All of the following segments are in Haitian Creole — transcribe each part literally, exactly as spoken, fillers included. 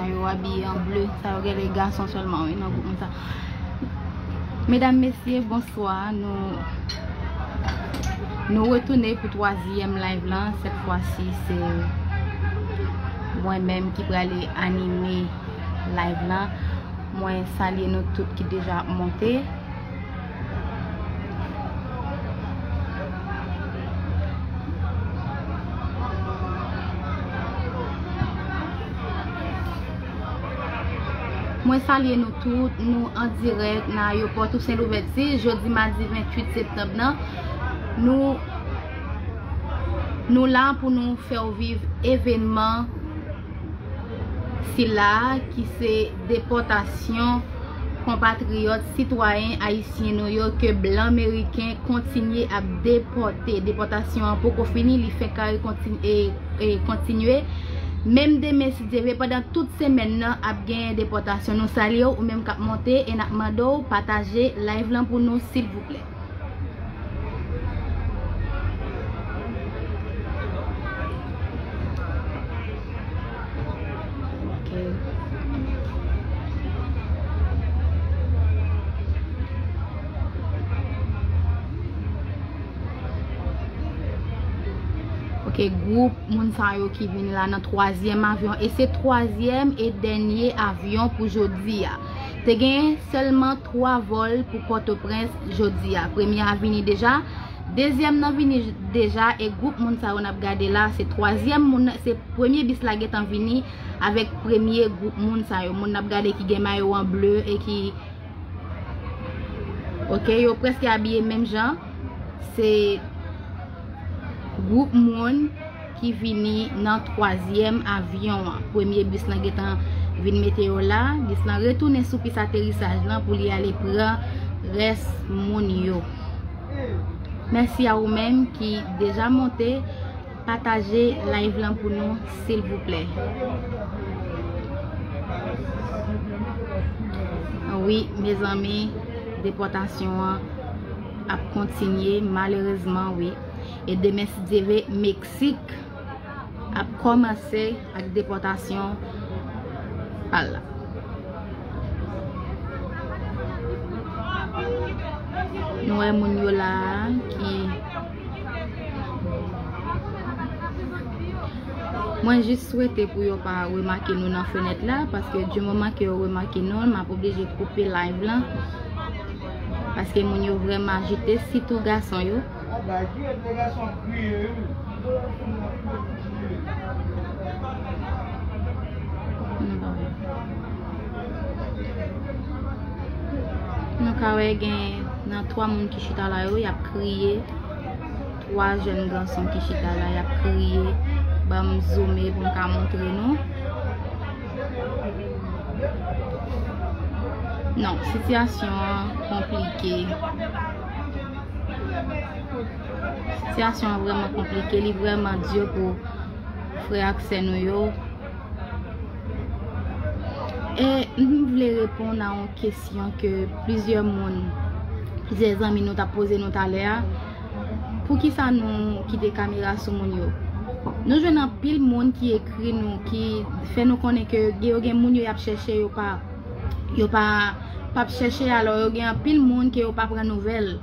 Yo abiye an ble, sa yo genlè gason sèlman, wi, nan gwoup moun sa. Medam, mesye, bonswa. Nou, nou retounen pou twazyèm live lan. Sèt fwa si, se mwen menm ki prale anime live lan. Mwen salye nou tout ki deja ap monte. Mwen salye nou tout, nou an dirèk nan ayewopò Tousen Louvèti, jodi madi venntuit septanm nan. Nou, nou la pou nou fè w viv evènman sila a ki se depòtasyon konpatriyòt sitwayen ayisyen nou yo ke blan meriken kontinye ap depòte. Depòtasyon an poko fini, li fenk kare kontin-, e, e, kontinye. Menm demen, si Dye vle, pandan tout semèn nan, ap gen depòtasyon. Nou salye w, ou menm k ap monte, e n ap mande w pataje live lan pou nou, silvouplè. Ok. Ok, gwoup moun sa yo ki vini la nan twazyèm avyon. E se twazyèm e dènye avyon pou jodi a. Te gen sèlman twa vòl pou Pòtoprens jodi a. Premye a vini deja, dezyèm nan vini j-, deja, e gwoup moun sa yo n ap gade la, se twazyèm moun nan, se premye bis la gentan vini avèk premye gwoup moun sa yo. Moun n ap gade ki gen mayo an ble e ki, ok, yo prèske abiye menm jan. Se gwoup moun ki vini nan twazyèm avyon an. Premye bis lan gentan vin mete yo la. Bis lan retounen sou pis aterisaj lan pou li ale pran rès moun yo. Mèsi a ou menm ki deja monte. Pataje live lan pou nou, silvouplè. Wi, mezanmi, depòtasyon an ap kontinye, malerezman, wi. E demen, si Dye vle, Meksik ap kòmanse ak depòtasyon pa l la. Nou wè moun yo la a ki, mwen jis swete pou yo pa remake nou nan fenèt la, paske di moman ke yo remake nou, m ap oblije koupe live lan, paske moun yo vrèman ajite, sitou gason yo. Nou ka wè gen nan twa moun ki chita la yo, y ap kriye. Twa jèn gason ki chita la, y ap kriye. Ban m zoume pou m ka montre nou. Non, sitiyasyon an konplike. Sitiyasyon an vrèman konplike, li vrèman di pou frè ak sè nou yo. E m vle reponn a yon kesyon ke plizyè moun, plizyè zanmi nou t ap poze nou talè a. Poukisa nou kite kamera sou moun yo? Nou jwenn anpil moun ki ekri nou, ki fè nou konnen ke gen, yo gen moun yo y ap chèche, yo pa, yo pa, p ap chèche, alò yo gen anpil moun ke yo pa pran nouvèl.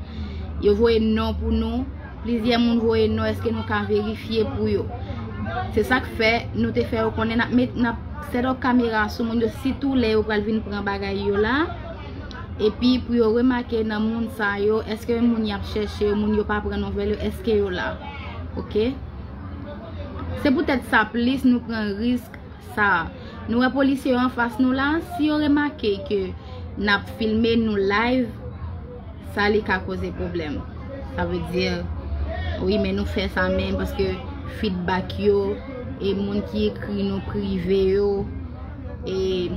Yo voye non pou nou, plizyè moun voye non, èske nou ka verifye pou yo? Se sa k fè nou te fè yo konnen n ap met, n ap sèt up kamera sou moun yo, sitou lè yo pral vin pran bagay yo la. Epi pou yo remake nan moun sa yo, èske moun y ap chèche yo, moun yo pa pran nouvèl yo, èske yo la? Ok? Se poutèt sa plis nou pran risk sa a. Nou wè polisye yo anfas nou la, si yo remake ke n ap filme nou live, sa li ka koze pwoblèm. Sa vle di, wi, men nou fè sa menm paske feedback yo, e moun ki ekri nou prive yo, e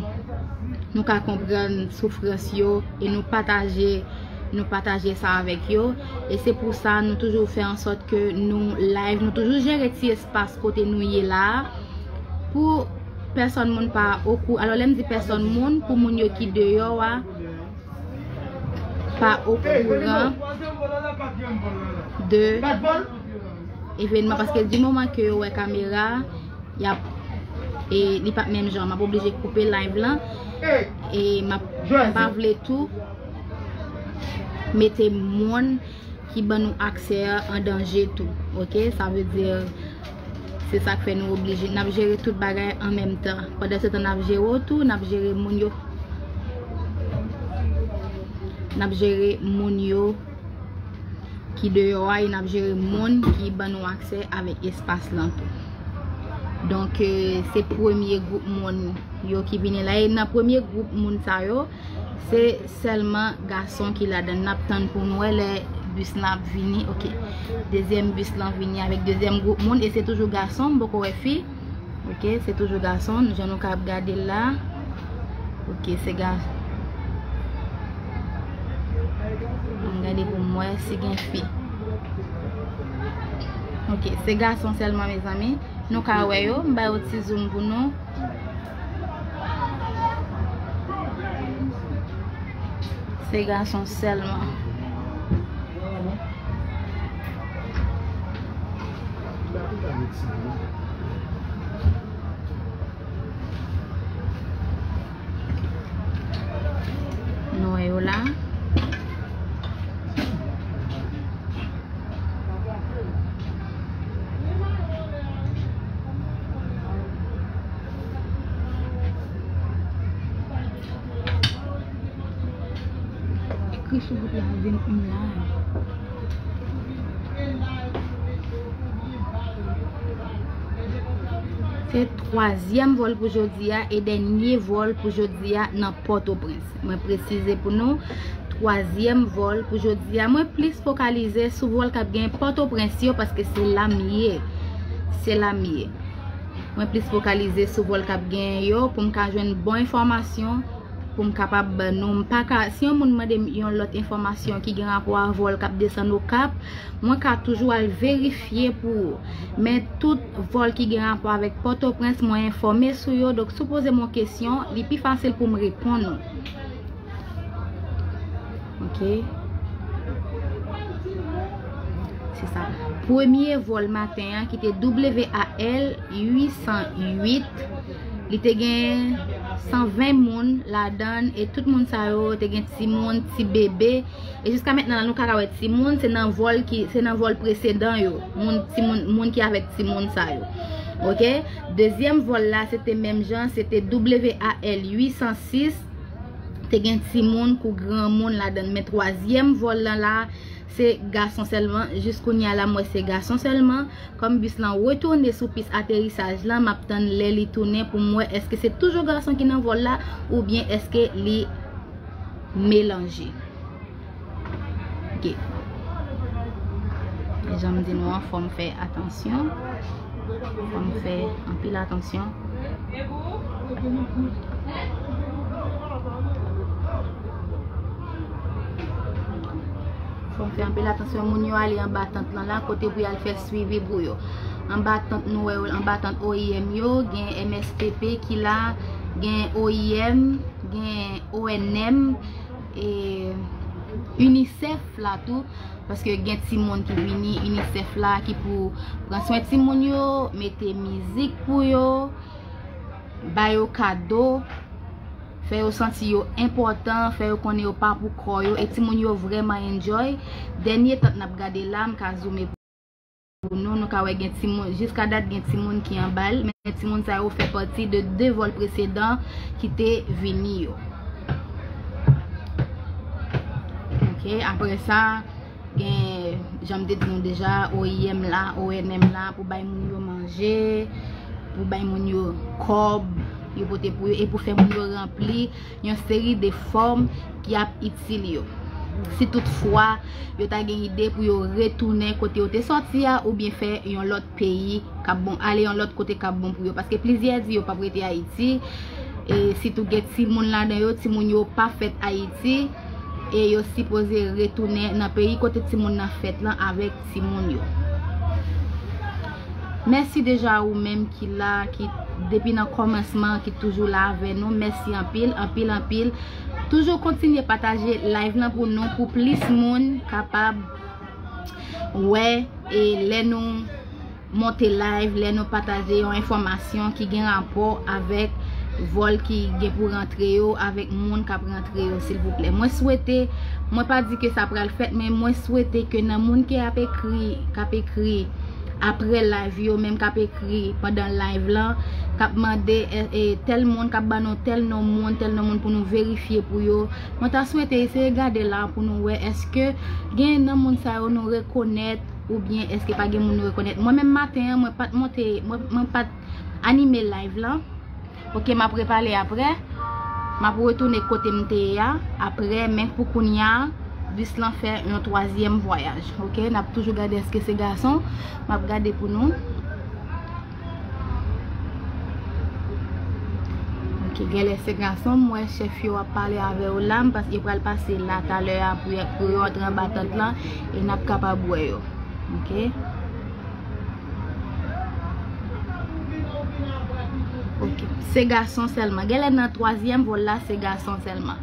nou ka konprann soufrans yo, e nou pataje, nou pataje sa avèk yo. E se pou sa nou toujou fè an sòt ke nou live, nou toujou jere ti espas kote nou ye la a, pou pèsòn moun pa okou-, alò, lè m di pèsòn moun, pou moun yo ki deyò a, pa okouran de evènman, paske di moman ke yo wè kamera, y ap, e li p ap menm jan. M ap oblije koupe live lan. E m ap, m pa vle tou mete moun ki ban nou aksè a an danje tou. Oke? Sa vle di, se sa k fè nou oblije. N ap jere tout bagay an menm tan. Pandan se tan n ap jere w tou, n ap jere moun yo. N ap jere moun yo ki deyò a, e n ap jere moun ki ban nou aksè avèk espas lan tou. Donk, euh, se premye gwoup moun yo ki vini la. E nan premye gwoup moun sa yo, se sèlman gason ki ladan. N ap tann pou n wè lè bis lan ap vini. Oke. Dezyèm bis lan vini avèk dezyèm gwoup moun. E se toujou gason, m poko wè fi. Oke, se toujou gason, jan nou ka ap gade l la. Oke, se gason. Ann gade pou m wè si gen fi. Oke, se gason sèlman, mezanmi. Nou ka wè yo, m ba yo ti zoom pou nou. Se gason sèlman. Nou wè yo la. Ekri sou gwoup la, vin online. Se twazyèm vòl pou jodi a e dènye vòl pou jodi a nan Pòtoprens. Mwen presize pou nou, twazyèm vòl pou jodi a. Mwen plis fokalize sou vòl k ap gen Pòtoprens yo, paske se la m ye. Se la m ye. Mwen plis fokalize sou vòl k ap gen yo pou m ka jwenn bon enfòmasyon, pou m kapab ban nou. M pa ka, si yon moun mande m yon lòt enfòmasyon ki gen rapò a vòl k ap desann Okap, mwen ka toujou al verifye pou ou. Men tout vòl ki gen rapò avèk Pòtoprens, mwen enfòme sou yo. Donk, si w poze m yon kesyon, li pi fasil pou m reponn ou. Oke. Se sa. Premye vòl maten an ki te W A L uit san uit, li te gen san ven moun ladan l e tout moun sa yo te gen timoun, ti bebe. E jiska mentnan la, nou ka wè timoun, se nan vòl ki, se nan vòl presedan yo. Moun, timoun, moun ki avèk timoun sa yo. Oke? Dezyèm vòl la, se te menm jan, se te W A L uit san sis. Te gen timoun kou granmoun ladan l. Men twazyèm vòl lan la, se gason sèlman. Jis kounye a la, m wè se gason sèlman. Kòm bis lan retounen sou pis aterisaj lan, m ap tann lè li tounen pou m wè èske se toujou gason ki nan vòl la oubyen èske li melanje. Oke. Jan m di nou an, fò m fè atansyon. Fò m fè anpil atansyon. Fò m fè anpil atansyon. Moun yo ale anba tant lan la, kote pou y al fè swivi pou yo. Anba tant nou wè yo, anba tant O I M yo, gen M S T P ki la, gen O I M, gen O N M, e UNICEF la tou, paske gen timoun ki vini UNICEF la ki pou pran swen timoun yo, mete mizik pou yo, ba yo kado, fè yo santi yo enpòtan, fè yo konnen yo pa pou kò yo, e timoun yo vrèman enjoy. Dènye tant n ap gade la, m ka zoome pou nou, nou ka wè gen timoun, jiska dat gen timoun ki anba l, men timoun sa yo fè pati de de vòl presedan ki te vini yo. Oke, apre sa, gen, jan m te di nou deja, O I M la, O N M la, pou bay moun yo manje, pou bay moun yo kòb, yo pote pou yo, e pou fè moun yo ranpli yon seri de fòm ki ap itil yo. Si toutfwa yo ta gen ide pou yo retounen kote yo te sòti a, oubyen fè yon lòt peyi k ap bon, ale yon lòt kote k ap bon pou yo. Paske plizyè di yo p ap rete Ayiti, e sitou gen timoun ladan yo, timoun yo pa fèt Ayiti, e yo sipoze retounen nan peyi kote timoun nan fèt lan avèk timoun yo. Mèsi deja ou menm ki la, ki depi nan kòmansman, ki toujou la avè nou. Mèsi anpil, anpil, anpil. Toujou kontinye pataje live lan pou nou, pou plis moun kapab wè, e lè nou monte live, lè nou pataje yon enfòmasyon ki gen rapò avèk vòl ki gen pou rantre yo, avèk moun k ap rantre yo, silvouplè. Mwen swete, mwen pa di ke sa pral fèt, men mwen swete ke nan moun ki ap ekri, k ap ekri apre live yo, menm k ap ekri pandan live lan, k ap mande, e, e, tèl moun, k ap ban nou tèl non moun, tèl non moun pou nou verifye pou yo. Mwen ta swete eseye gade la pou nou wè èske gen nan moun sa yo nou rekonèt, oubyen èske pa gen moun nou rekonèt. Mwen menm maten an, mwen pa t monte, mwen, mwen pa t anime live lan. Ok, m ap repale apre. M ap retounen kote m te ye a apre, men pou kounye a, bis lan fè yon twazyèm vwayaj. Ok, n ap toujou gade èske se gason. M ap gade pou nou. Ok, genlè se gason, m wè chèf yo ap pale avè yo la, m panse yo pral pase la talè a pou, pou yo antre anba tant lan, e n ap kapab wè yo. Ok. Ok, se gason sèlman. Genlè nan twazyèm vòl la, se gason sèlman.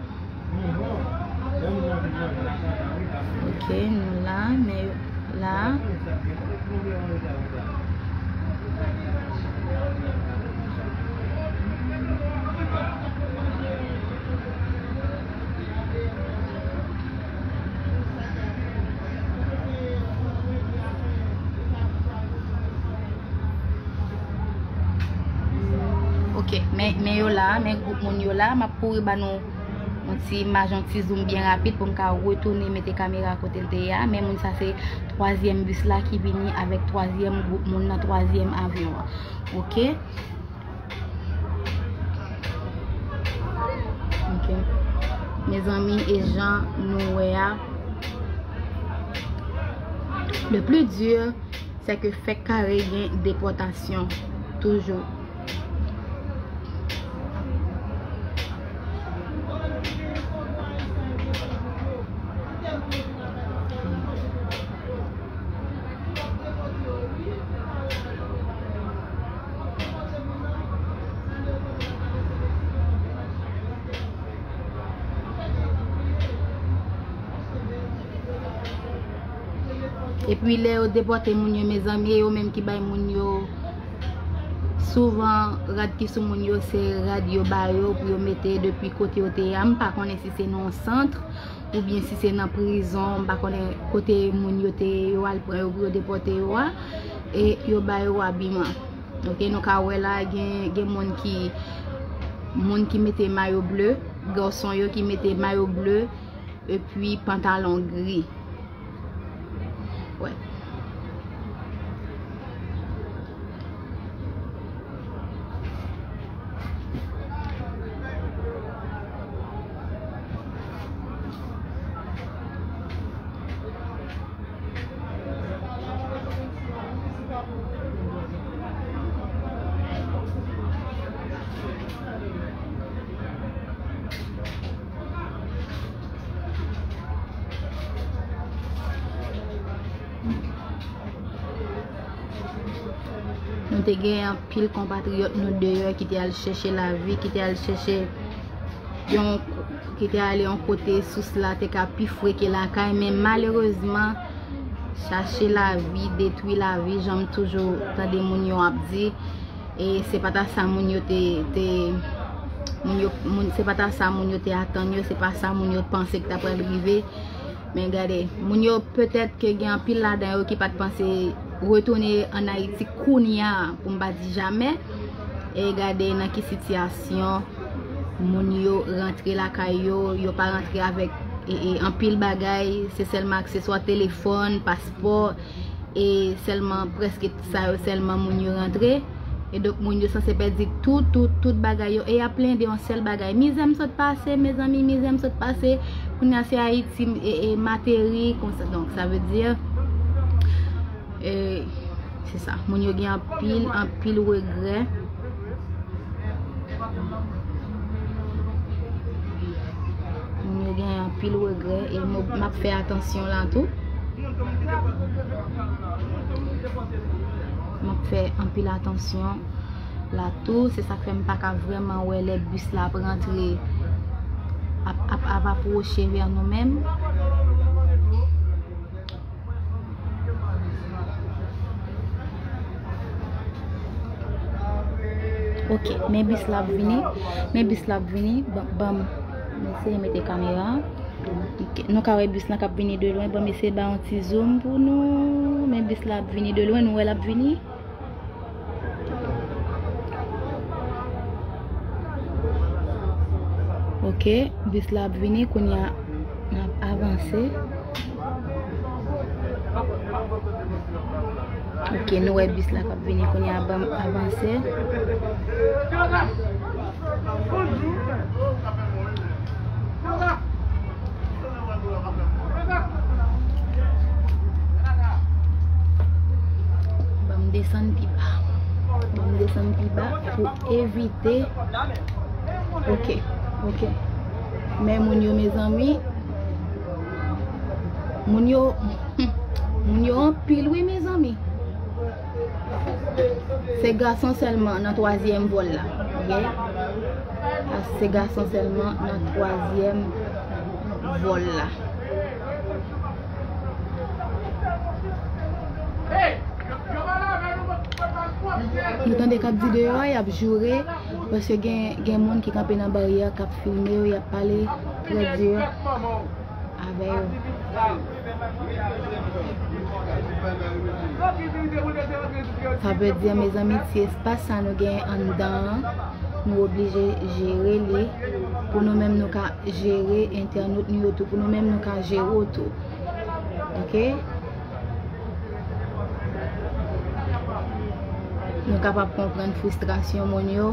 Ok, nou la, men la. Ok, men, men yo la, men gwoup moun yo la, m ap kouri ba nou yon ti imaj, yon ti zoom byen rapid pou m ka retounen mete kamera kote l te ye a. Men moun sa se twazyèm bis la ki vini avèk twazyèm gwoup moun nan twazyèm avyon an. Ok. Ok. Mezanmi, e jan nou wè a, le plus dur, c'est que fèk kare gen depòtasyon toujou. Epi lè yo depòte moun yo, mezanmi, e yo menm ki bay moun yo. Souvan, rad ki sou moun yo, se rad yo ba yo pou yo mete depi kote yo te ye a. M pa konnen si se nan yon sant, oubyen si se nan prizon, m pa konnen kote moun yo te ye, yo al pran yo pou yo depòte yo a, e yo ba yo abiman. Ok, nou ka wè la, gen, gen moun ki, moun ki mete mayo ble, gason yo ki mete mayo ble, epi pantalon gri. Wè. Nou te gen anpil konpatriyòt nou deyò ki te al chèche lavi, ki te al chèche yon, ki te ale yon kote sous la te ka pi fre ke lakay, men malerezman, chache lavi, detwi lavi, jan m toujou tande moun yo ap di, e se pa ta sa moun yo te, te, moun yo, moun, se pa ta sa moun yo te atann yo, se pa sa moun yo panse ki ta pral rive. Men gade, moun yo petèt ke gen anpil ladan yo ki pa t panse retounen ann Ayiti kounye a, pou m pa di jamè. E gade nan ki sitiyasyon moun yo rantre lakay yo, yo pa rantre avèk, e, e, anpil bagay, se sèlman akseswa telefòn, paspò, e sèlman, prèske sa yo sèlman moun yo rantre. E donk, moun yo sanse pèdi tout, tout, tout bagay yo. E y ap plende yon sèl bagay. Mizè m sot pase, mezanmi, mizè m sot pase. Kounye a se Ayiti m, e, e, m ateri, konsa. Donk, sa vle di, e, se sa. Moun yo gen anpil, anpil regrè. Moun yo gen anpil regrè e m, m ap fè atansyon la tou. M ap fè anpil atansyon la tou. Se sa k fè m pa ka vrèman wè lè bis la ap rantre, ap, ap, ap apwoche vè nou menm. Ok, men bis la ap vini. Men bis la ap vini. Ban, ban m eseye mete kamera. Ok, nou ka wè bis la k ap vini de lwen. Ban m eseye ba yon ti zoom pou nou. Men bis la ap vini de lwen. Nou wè l ap vini. Ok, bis la ap vini. Kounye a, n ap avanse. Ok, nou wè bis la k ap vini kounye a, ban m avanse. Ban m desann pi ba. Ban m desann pi ba pou evite. Ok, ok. Men moun yo, mezanmi. Moun yo, moun yo anpil wi, mezanmi. Se gason sèlman nan twazyèm vòl la. Ok? Se gason sèlman nan twazyèm vòl la. Nou tande k ap di deyò a, y ap joure, paske gen, gen moun ki kanpe nan baryè, k ap filme yo, y ap pale trè di avè yo. Sa vle di, mezanmi, ti espas sa nou gen anndan an, nou oblije jere li. Pou nou menm, nou ka jere entènot nou yo tou. Pou nou menm, nou ka jere w tou. Ok? Nou kapab konprann fristrasyon moun yo.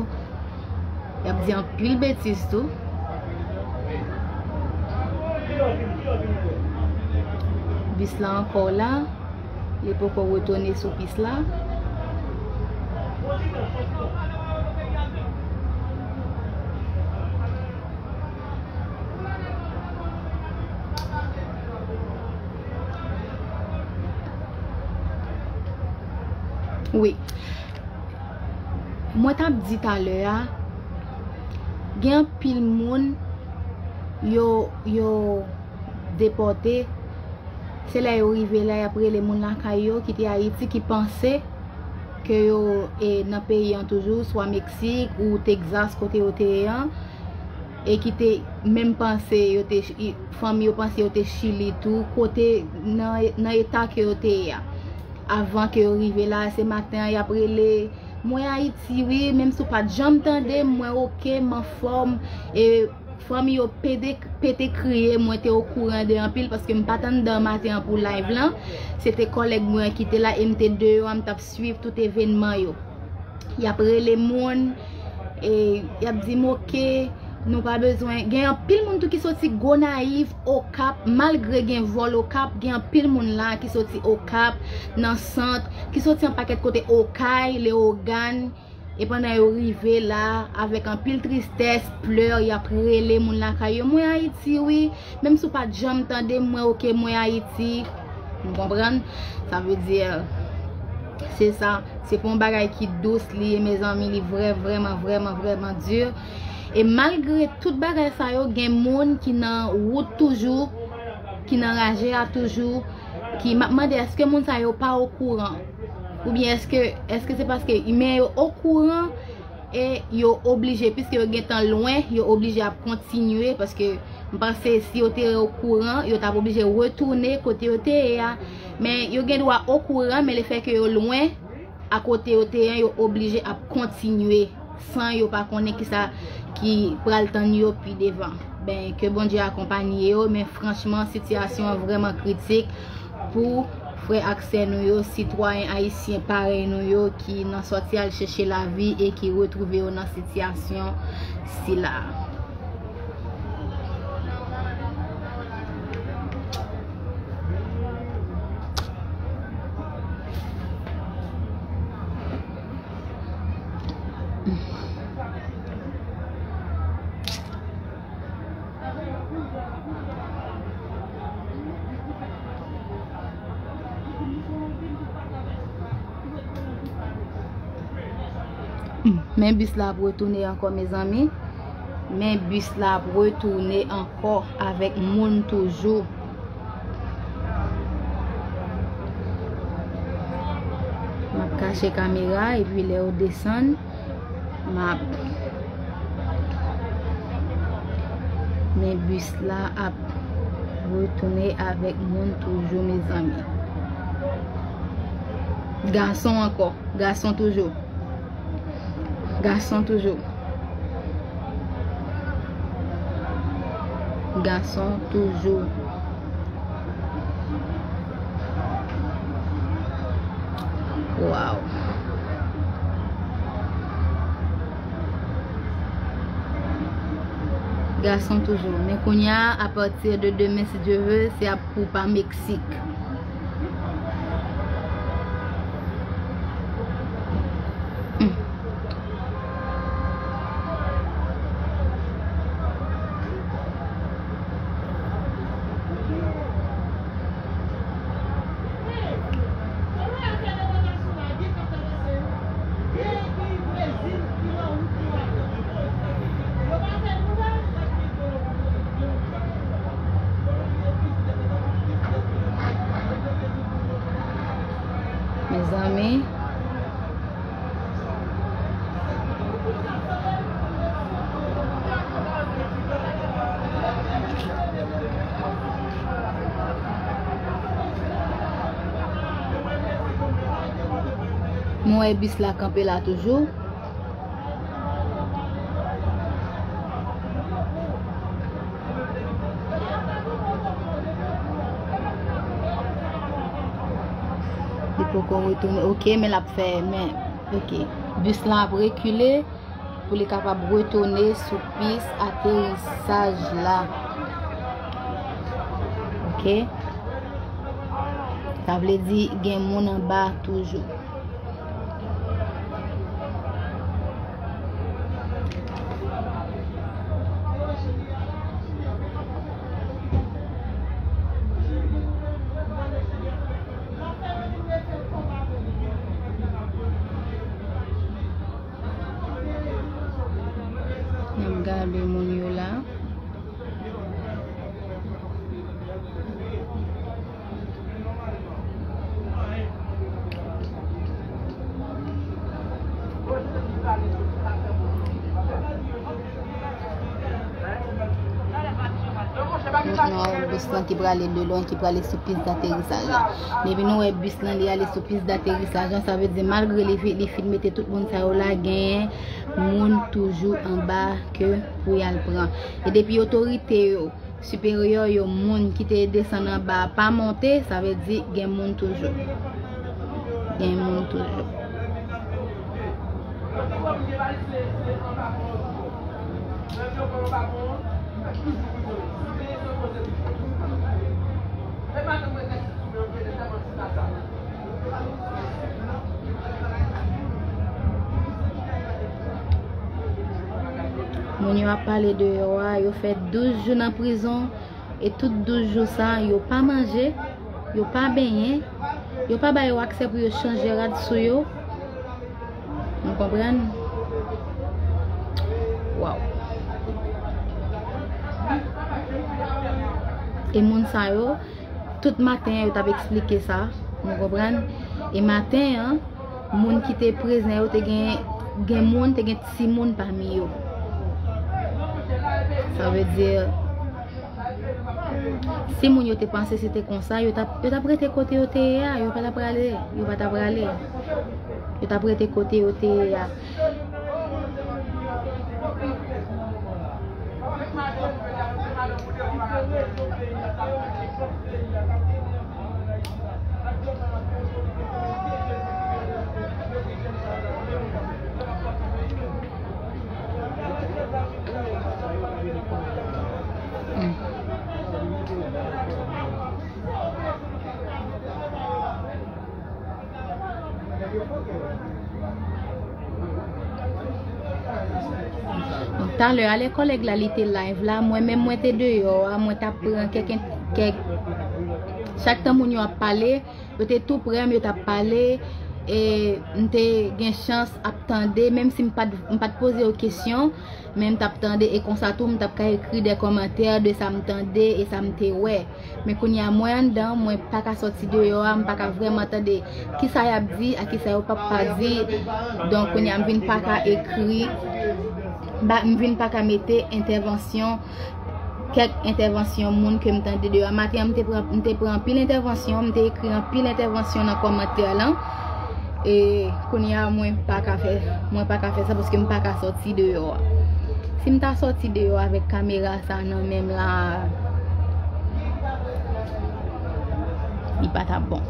Y ap di anpil betiz tou. Bis la ankò la. Li poko retounen sou pis la. Wi. Mwen t ap di talè a, gen anpil moun yo, yo depòte. Se lè yo rive la, y ap rele moun lakay yo ki te Ayiti, ki panse ke yo, e, nan peyi an toujou, swa Meksik ou Tegzas, kote yo te ye an, e ki te menm panse yo te, fanmi yo panse yo te Chili tou, kote nan, nan eta ke yo te ye a. Avan ke yo rive la, se maten an, y ap rele, "Mwen Ayiti, wi, menm si w pa t janm tande m, mwen oke, m anfòm." E fanmi yo pede, pete kriye, mwen te okouran de anpil, paske m pa t anndan maten an pou live lan. Se te kòlèg mwen ki te la, e m te deyò a, m t ap swiv tout evènman yo. Y ap rele moun, e y ap di m, "Oke, nou pa bezwen." Gen anpil moun tou ki soti Gonayiv, Okap, malgre gen vòl Okap, gen anpil moun la ki soti Okap, nan Sant, ki soti yon pakèt kote, Okay, Leyogàn, e pandan yo rive la, avèk anpil tristès, plè, y ap rele moun lakay yo, "Mwen Ayiti, wi, menm si w pa t janm tande m, mwen oke, mwen Ayiti." Nou konprann? Sa vle di, se sa. Se pa yon bagay ki dous li ye, mezanmi, li vrè, vrèman, vrèman, vrèman di. E malgre tout bagay sa yo, gen moun ki nan wout toujou, ki nan raje a toujou, ki, m ap mande, èske moun sa yo pa okouran? Oubyen èske, èske se paske imen yo okouran e yo oblije, piske yo gentan lwen, yo oblije ap kontinye, paske m panse si yo te okouran, yo t ap oblije retounen kote yo te ye a. Men yo gen dwa okouran, men lefètke yo lwen, a kote yo te ye an, yo oblije ap kontinye san yo pa konnen kisa ki pral tann yo pi devan. Ben, ke Bondye akonpanye yo, men franchman, sitiyasyon an vrèman kritik pou frè ak sè nou yo, sitwayen ayisyen parèy nou yo, ki nan sòti al chèche lavi e ki retwouve yo nan sitiyasyon sila. Men bis la ap retounen ankò, mezanmi. Men bis la ap retounen ankò avèk moun toujou. M ap kache kamera, epi lè yo desann, M ap, men bis la ap retounen avèk moun toujou, mezanmi. Gason ankò, gason toujou. Gason toujou. Gason toujou. Wow. Gason toujou. Men kounye a, apati de demen, si Dye ve, se ap pou pa Meksik. Mezanmi. Nou wè bis la kanpe la toujou. Li poko retounen. Ok, men l ap fè, men, ok. Bis lan ap rekile pou li kapab retounen sou pis aterisaj la. Ok. Sa vle di gen moun anba toujou. N ap gade moun yo la. Nou, nou wè bis lan ki prale de lwen, ki prale sou pis daterisaj la. Depi nou wè bis lan, li ale sou pis daterisaj la, sa vle di malgre li fi-, li fin mete tout moun sa yo la, genyen moun toujou anba ke pou y al pran. E depi otorite yo, siperyè yo, moun ki te desann anba a pa monte, sa vle di gen moun toujou. Gen moun toujou. Moun yo ap pale deyò a, yo fè douz jou nan prizon, e tout douz jou sa, yo pa manje, yo pa benyen, yo pa ba yo aksè pou yo chanje rad sou yo. Nou konprann? Waw. E moun sa yo, tout maten an, yo t ap eksplike sa. Nou konprann? E maten an, moun ki te prezan yo, te gen, gen moun, te gen timoun pami yo. Sa vle di, si moun yo te panse se te konsa, yo t ap, yo t ap rete kote yo te ye a, yo pa t ap prale, yo pa t ap prale. Yo t ap rete kote yo te ye a. Donk, talè a, lè kòlèg la, li te live la, mwen menm, mwen te deyò a, mwen t ap pran kèk, kèk, chak tan moun yo ap pale, yo te tou prè m, yo t ap pale, E m te gen chans ap tande, menm si m pa t, m pa t poze yo kesyon, men m t ap tande, e konsa tou, m t ap ka ekri de kòmantè de sa m tande e sa m te wè. Men kounye a, mwen anndan, mwen pa ka sòti deyò a, m pa ka vrèman tande kisa y ap di ak kisa yo p ap pa di. Donk, kounye a, m vin pa ka ekri, m pa, m vin pa ka mete entèvansyon, kèk entèvansyon moun ke m tande deyò a. Maten an, m te pran, m te pran anpil entèvansyon, m te ekri anpil entèvansyon nan kòmantè lan. E kounye a, mwen pa ka fè, mwen pa ka fè sa paske m pa ka sòti deyò a. Si m ta sòti deyò avèk kamera sa nan men m la, li pa t ap bon.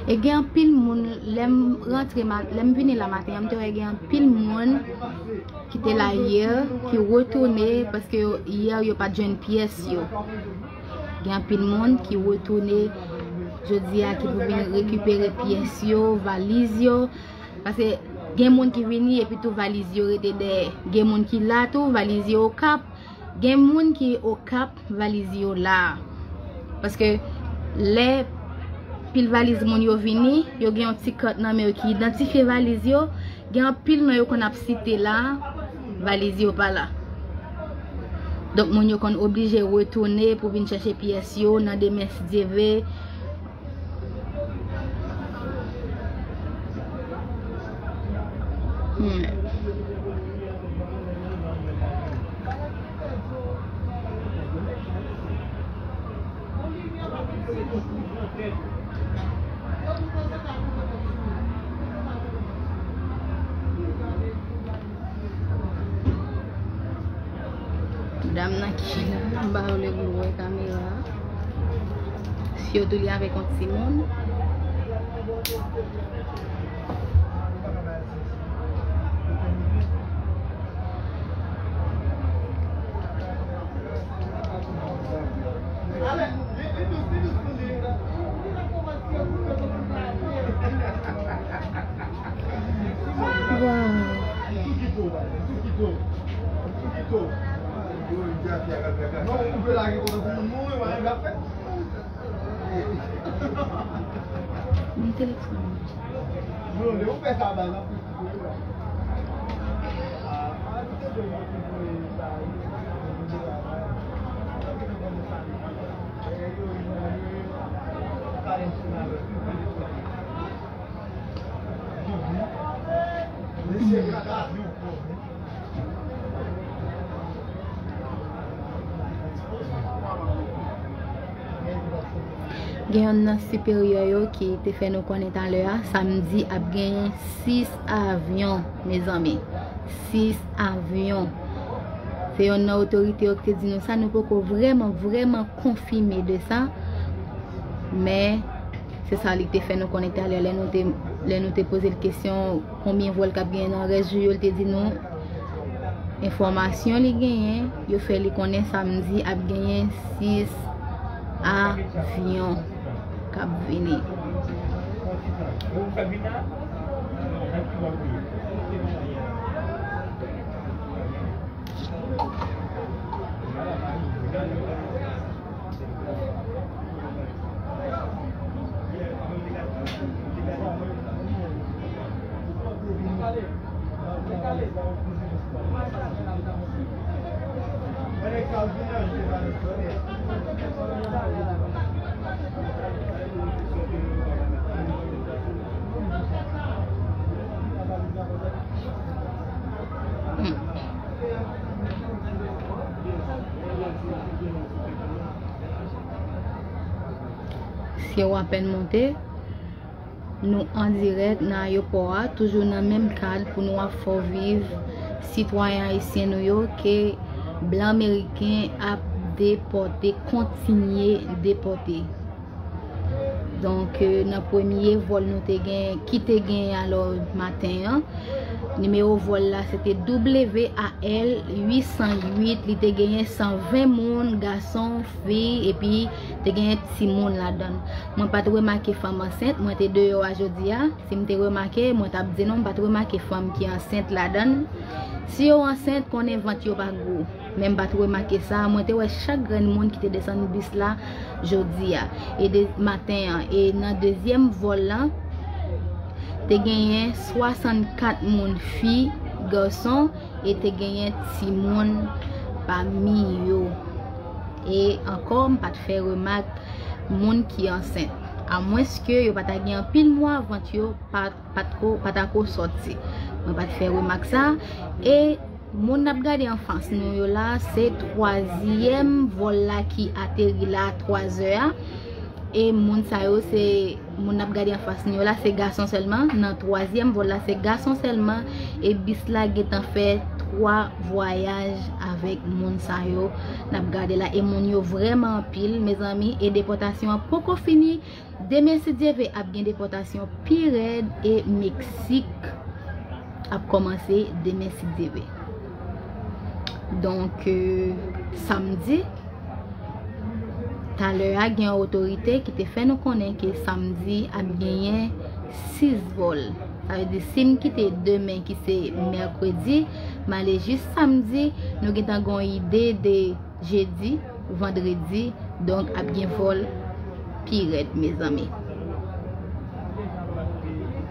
E gen anpil moun, lè m rantre, lè m vini la maten an, m te wè gen anpil moun ki te la yè, ki retounen, paske yè yo pa t jwenn pyès yo. Gen anpil moun ki retounen jodi a, ki pou vin rekipere pyès yo, valiz yo. Paske gen moun ki vini epi tou valiz yo rete dèyè. Gen moun ki la tou, valiz yo Okap. Gen moun ki Okap, valiz yo la. Paske lè pil valiz moun yo vini, yo gen yon ti kat nan men yo ki idantifye valiz yo. Gen anpil non yo konn ap site la, valiz yo pa la. Donk, moun yo konn oblije retounen pou vin chèche pyès yo nan demen, si Dye vle. Hmm. Dam nan ki la, m pa vle pou l wè kamera a. Sitou li avèk yon timoun. Waw. Yon telefòn. Gen yonn nan siperyè yo ki te fè nou konnen talè a, samdi ap genyen sis avyon, mezanmi. Sis avyon. Se yonn nan otorite yo ki te di nou sa, nou poko vrèman, vrèman konfime de sa. Men, se sa li te fè nou konnen talè, lè nou te, lè nou te poze l kesyon konbyen vòl k ap genyen nan rès jou yo, li te di nou enfòmasyon li genyen, yo fè li konnen samdi ap genyen sis avyon k ap vini. Sye w apèn monte, nou an dirèk nan ayewopò a, toujou nan menm kad pou nou ap fè w viv sitwayen ayisyen nou yo ke blan meriken ap depòte, kontinye depòte. Donk, euh, nan premye vòl nou te gen, ki te gen alò maten an, nimewo vòl la se te W A L uit san uit, li te genyen san ven moun, gason, fi, epi te genyen timoun ladan l. Mwen pa t remake fanm ansent, mwen te deyò a jodi a. Si m te remake, mwen t ap di nou, m pa t remake fanm ki ansent ladan l. Si yo ansent, konnen vant yo pa gwo. Men m pa t remake sa. Mwen te wè chak grenn moun ki te desann bis la jodi a. E de maten an. E nan dezyèm vòl lan, te genyen swasannkat moun, fi, gason, e te genyen timoun pami yo. E ankò, m pa t fè remak moun ki ansent. Amwenske yo pa ta gen anpil mwa, vant yo pa, pa t ko, pa ta ko sòti. Mwen pa t fè remak sa. E moun n ap gade anfas nou yo la, se twazyèm vòl la ki ateri la a twa zè a. E moun sa yo se moun n ap gade anfas nou yo la, se gason sèlman. Nan twazyèm vòl la, se gason sèlman. E bis la gentan fè twa vwayaj avèk moun sa yo n ap gade la. E moun yo vrèman anpil, mezanmi. E depòtasyon an poko fini. Demen, si Dye vle, ap gen depòtasyon pi rèd e Meksik ap kòmanse demen, si Dye vle. Donk, euh, samdi, talè a, gen yon otorite ki te fè nou konnen ke samdi ap genyen sis vòl. Sa vle di, si m kite demen, ki se mèkredi, m ale jis samdi, nou gentan gen yon ide de jedi, vandredi, donk ap gen vòl pi rèd, mezanmi.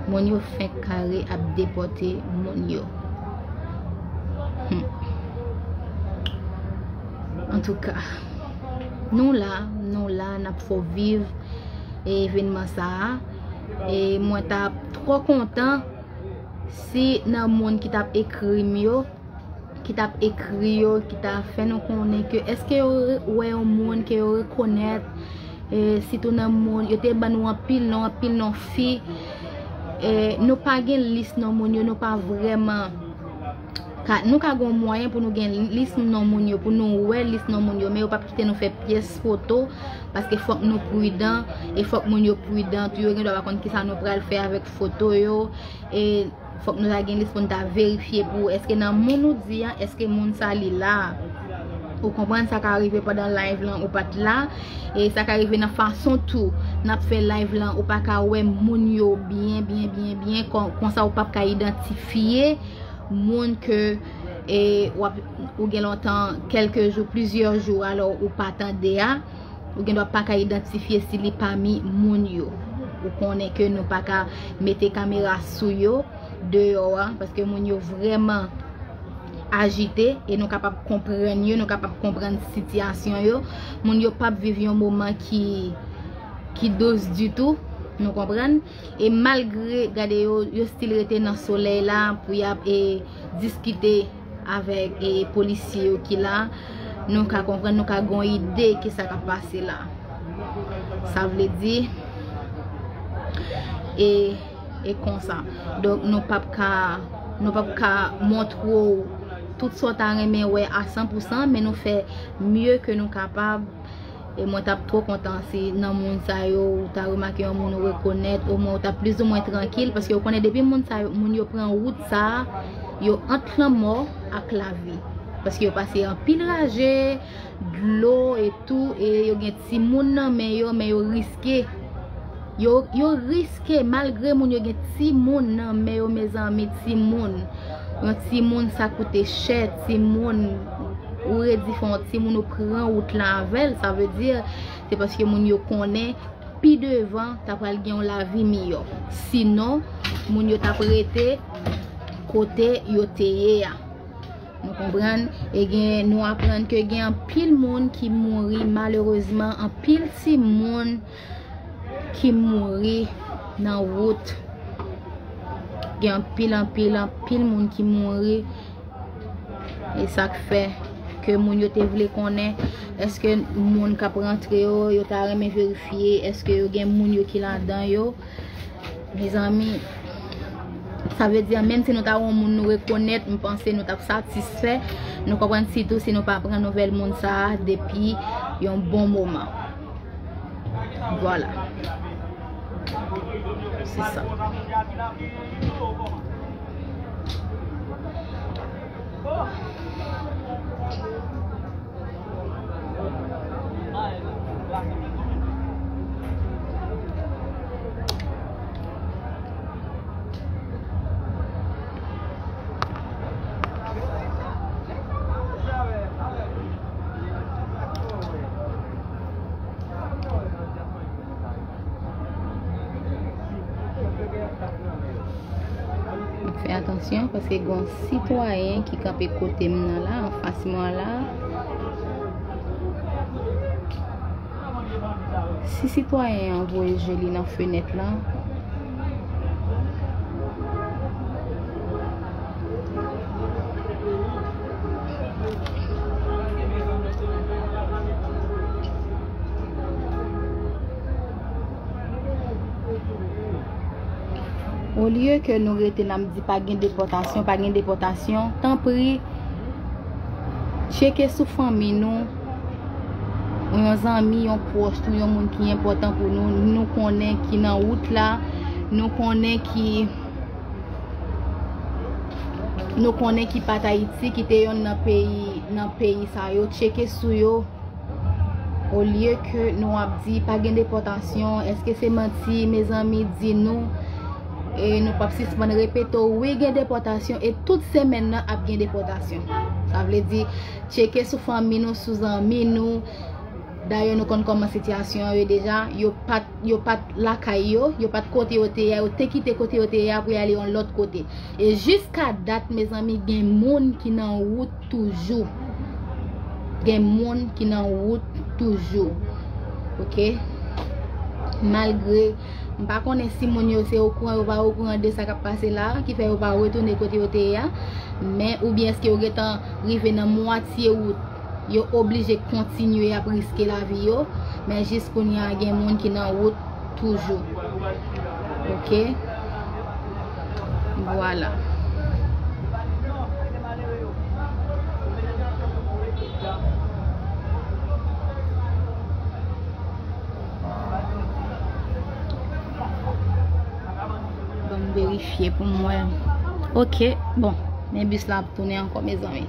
Moun yo fenk kare ap depòte moun yo. Hmm. Antouka, nou la, nou la, n ap fè w viv evenman sa a. E mwen t ap twò kontan si nan moun ki t ap ekri m yo, ki t ap ekri yo, ki ta fè nou konnen ke èske yo re-, wè yon moun ke yo rekonèt, e, sitou nan moun, yo te ban nou anpil non, anpil non fi. E, nou pa gen lis non moun yo, nou pa vrèman ka, nou ka gen yon mwayen pou nou gen lis non moun yo, pou nou wè lis non moun yo, men yo p ap kite nou fè pyès foto, paske fòk nou pridan, e fòk moun yo pridan tou, yo gen dwa pa konn kisa nou pral fè avèk foto yo, e fòk nou ta gen lis pou n ta verifye pou èske nan moun ou di a, èske moun sa li la. Ou konprann, sa ka rive pandan live lan ou pa t la, e sa ka rive nan fason tou n ap fè live lan, ou pa ka wè moun yo byen, byen, byen, byen, kon, konsa ou p ap ka idantifye moun ke, e, w ap, ou gen lontan, kèlke jou, plizyè jou, alò ou pa tande a. Ou gen dwa pa ka idantifye si li pami moun yo. Ou konnen ke nou pa ka mete kamera sou yo deyò a, paske moun yo vrèman ajite e nou kapab konprann yo, nou kapab konprann sitiyasyon yo. Moun yo p ap viv yon moman ki, ki dous ditou, nou konprann. E malgre, gade yo, yo still rete nan solèy la pou y ap, e, diskite avèk, e, polisye yo ki la, nou ka konprann, nou ka gon ide ki sa k ap pase la. Sa vle di, e, e konsa. Donk, nou p ap ka, nou p ap ka montre w tout sa w ta renmen wè a san pou san, men nou fè mye ke nou kapab. E mwen t ap twò kontan si nan moun sa yo, ou ta remake yon moun ou rekonèt, omwen ou t ap plizoumwen trankil, paske ou konnen depi moun sa yo, moun yo pran wout sa a, yo ant lanmò ak lavi. Paske yo pase anpil raje, dlo e tou, e yo gen timoun nan men yo, men yo riske. Yo, yo riske, malgre moun yo gen timoun nan men yo, mezanmi, timoun. Yon timoun sa koute chè, timoun, ou redi fè yon timoun ou pran wout la avè l, sa vle di, se paske moun yo konnen pi devan ta pral gen yon lavi miyò. Sinon, moun yo t ap rete kote yo te ye a. Nou konprann? E gen, nou aprann ke gen anpil moun ki mouri, malerezman, anpil timoun ki mouri nan wout. Gen anpil, anpil, anpil moun ki mouri. E sa k fè ke moun yo te vle konnen èske moun k ap rantre yo, yo ta renmen verifye èske yo gen moun yo ki ladan yo. Mezanmi, Sa vle di, menm si nou ta wè yon moun nou rekonèt, m panse nou t ap satisfè. Nou konprann, sitou si nou pa pran nouvèl moun sa a depi yon bon moman. Vwala. Se sa. Fè atansyon, paske gen yon sitwayen ki kanpe kote m nan la, anfas mwen an la. Si sitwayen an voye je li nan fenèt lan, olye ke nou rete n ap di pa gen depòtasyon, pa gen depòtasyon, tanpri, tcheke sou fanmi nou, yon zanmi, yon pwòch nou, yon moun ki enpòtan pou nou, nou konnen ki nan wout la, nou konnen ki, nou konnen ki pa t Ayiti, ki te yonn nan peyi, nan peyi sa yo, tcheke sou yo. Olye ke nou ap di pa gen depòtasyon, èske se manti, mezanmi, di nou. E nou p ap sispann repete w, wi, gen depòtasyon, e tout semèn nan ap gen depòtasyon. Sa vle di, tcheke sou fanmi nou, sou zanmi nou. Dayè, nou konn kòman sitiyasyon an ye deja. Yo pa t, yo pa t lakay yo, yo pa t kote yo te ye a, yo te kite kote yo te ye a pou y ale yon lòt kote. E jiska dat, mezanmi, gen moun ki nan wout toujou. Gen moun ki nan wout toujou. Oke? Malgre, m pa konnen si moun yo se okouran, yo pa okouran de sa k ap pase la, ki fè yo pa retounen kote yo te ye a. Men, oubyen èske yo gentan rive nan mwatye wout, yo oblije kontinye ap riske lavi yo. Men jis kounye a, gen moun ki nan wout toujou. Oke? Vwala. Ban m verifye pou m wè. Oke, bon. Men bis la ap tounen ankò, mezanmi.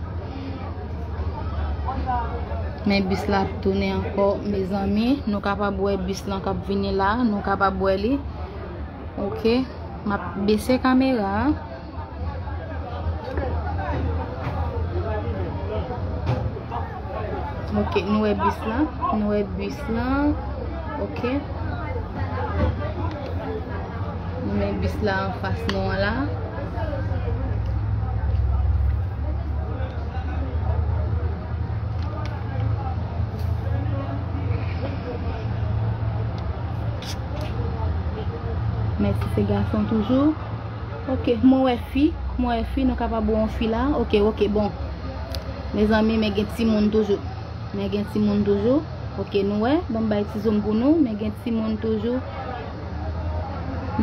Men bis la ap tounen ankò, mezanmi. Nou kapab wè bis lan k ap vini la. Nou kapab wè li. Oke. M ap bese kamera a. Oke, nou wè bis lan. Nou wè bis lan. Oke. Nou wè bis la anfas nou an la. Men si se gason toujou. Oke, mwen wè fi. Mwen wè fi, nou kapab wè yon fi la. Oke, oke, bon. Mezanmi, men gen timoun toujou. Men gen timoun toujou. Oke, nou wè. Ban m bay ti zoom pou nou. Men gen timoun toujou.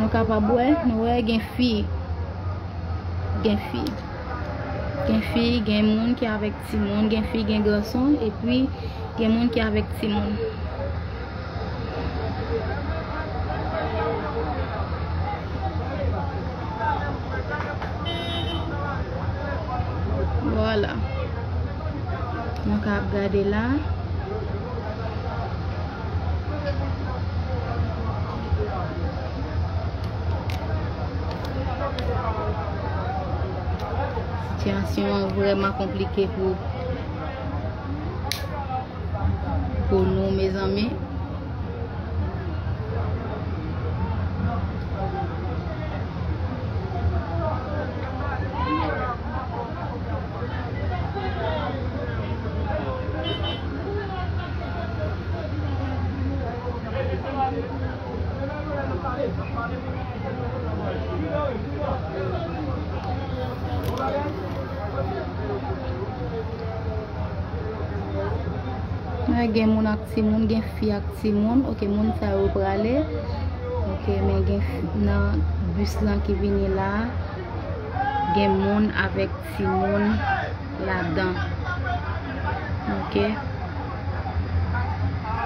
Nou kapab wè. Nou wè, gen fi. Gen fi. Gen fi, gen moun ki avèk timoun. Gen fi, gen gason. Epi, gen moun ki avèk timoun. Vwala. Nou ka ap gade la. Sitiyasyon an vrèman konplike pou pou nou, mezanmi. Gen moun ak timoun, gen fi ak timoun. Oke, moun sa yo prale. Oke, men gen fi nan bis lan ki vini la. Gen moun avèk timoun ladan. Ok.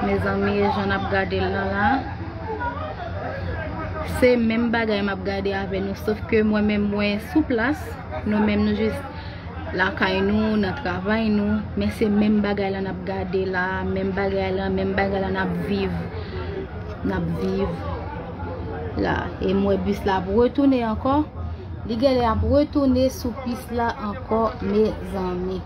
Mezanmi, jan n ap gade l nan la, se menm bagay m ap gade avè nou, sof ke mwen menm, mwen sou plas, nou menm, nou jis lakay nou, nan travay nou, men se menm bagay la n ap gade la, menm bagay la, menm bagay la n ap viv. N ap viv la. E m wè bis la ap retounen ankò. Li genlè ap retounen sou pis la ankò, mezanmi.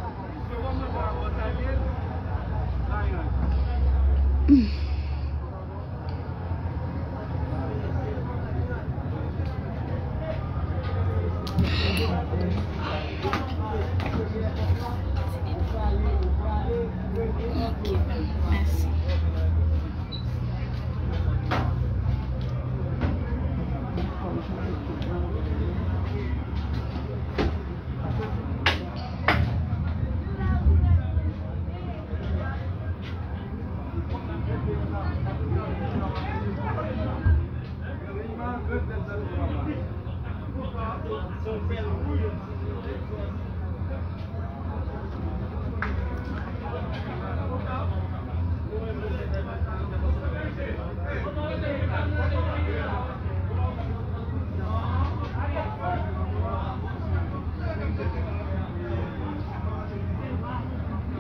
Ok, mèsi.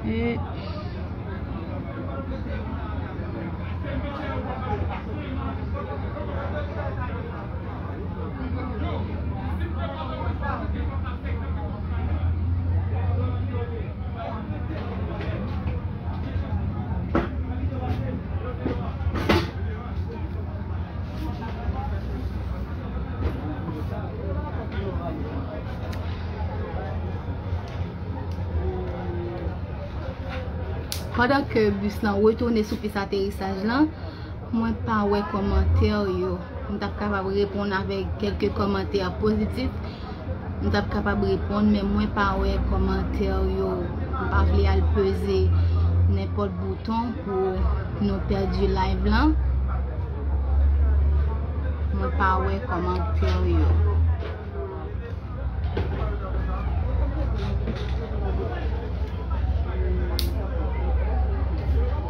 E Pandan ke bis lan retounen sou pis aterisaj lan, mwen pa wè kòmantè yo. M t ap kapab reponn avèk kèlke kòmantè pozitif. M t ap kapab reponn, men mwen pa wè kòmantè yo. M pa vle al peze nenpòt bouton pou nou pèdi live lan. Mwen pa wè kòmantè yo.